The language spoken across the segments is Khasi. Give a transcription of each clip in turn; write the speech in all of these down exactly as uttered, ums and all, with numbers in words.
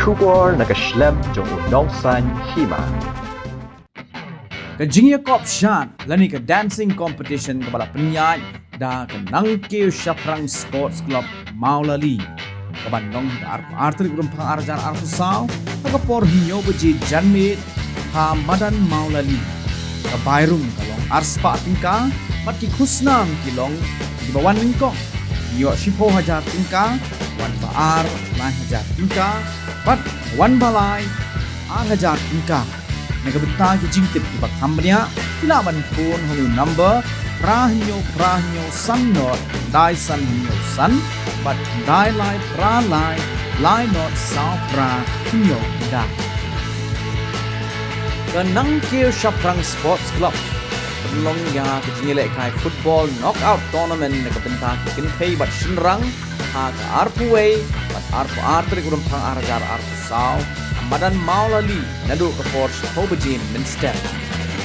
Khubor na ka shlem jong u nongsan hima. Ka jingïakop shad lane ka dancing competition kaba la pynïaid da ka Nangkiew Shaphrang Sports Club Mawlali, kaban long ha ka arphew ar tarik u Rymphang ar hajar arphew saw, ha ka por hynñiew baje janmiet ha madan Mawlali. Ka bai rung ka long arspah tyngka, bad ki khusnam ki long kiba wan nyngkong ïoh shiphew hajar tyngka, wan ba ar lai hajar tyngka, bad wan ba lai ar hajar tyngka. Na ka bynta ki jingtip kiba kham bniah, phi lah ban phone ha u number phra hynñiew phra hynñiew san not khyndai san hynñiew san, bad khyndai lai phra lai lai not saw phra hynñiew khyndai. Ka Nangkiew Shaphrang Sports Club pynlong ïa ka jingïalehkai football knockout tournament na ka bynta ki kynthei bad shynrang ha ka arphew wei bad arphew ar tarik u Rymphang ar hajar arphew saw ha madan Mawlali naduh ka por shiphew baje mynstep.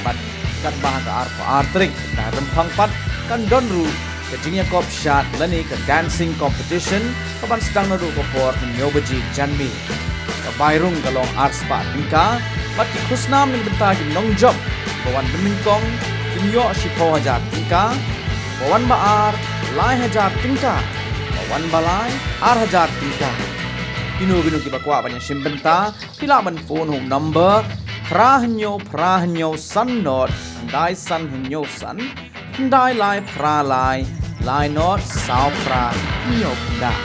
Bad katba ha ka arphew ar tarik u Rymphang pat kan don ruh ka jingïakop shad lane ka dancing competition kaban sdang naduh ka por hynñiew baje janmiet. Ka bai rung ka long arspah tyngka, bad ki khusnam na ka bynta ki nongjop ba wan mynnyngkong kin ïoh shiphew hajar tyngka, ba wan ba ar lai hajar tyngka, ba wan ba lai ar hajar tyngka. Kino kino kiba kwah ban ïashim bynta, phi lah ban phone ha u number phra hynñiew phra hynñiew san not khyndai san hynñiew san, khyndai lai phra lai lai not saw phra hynñiew khyndai.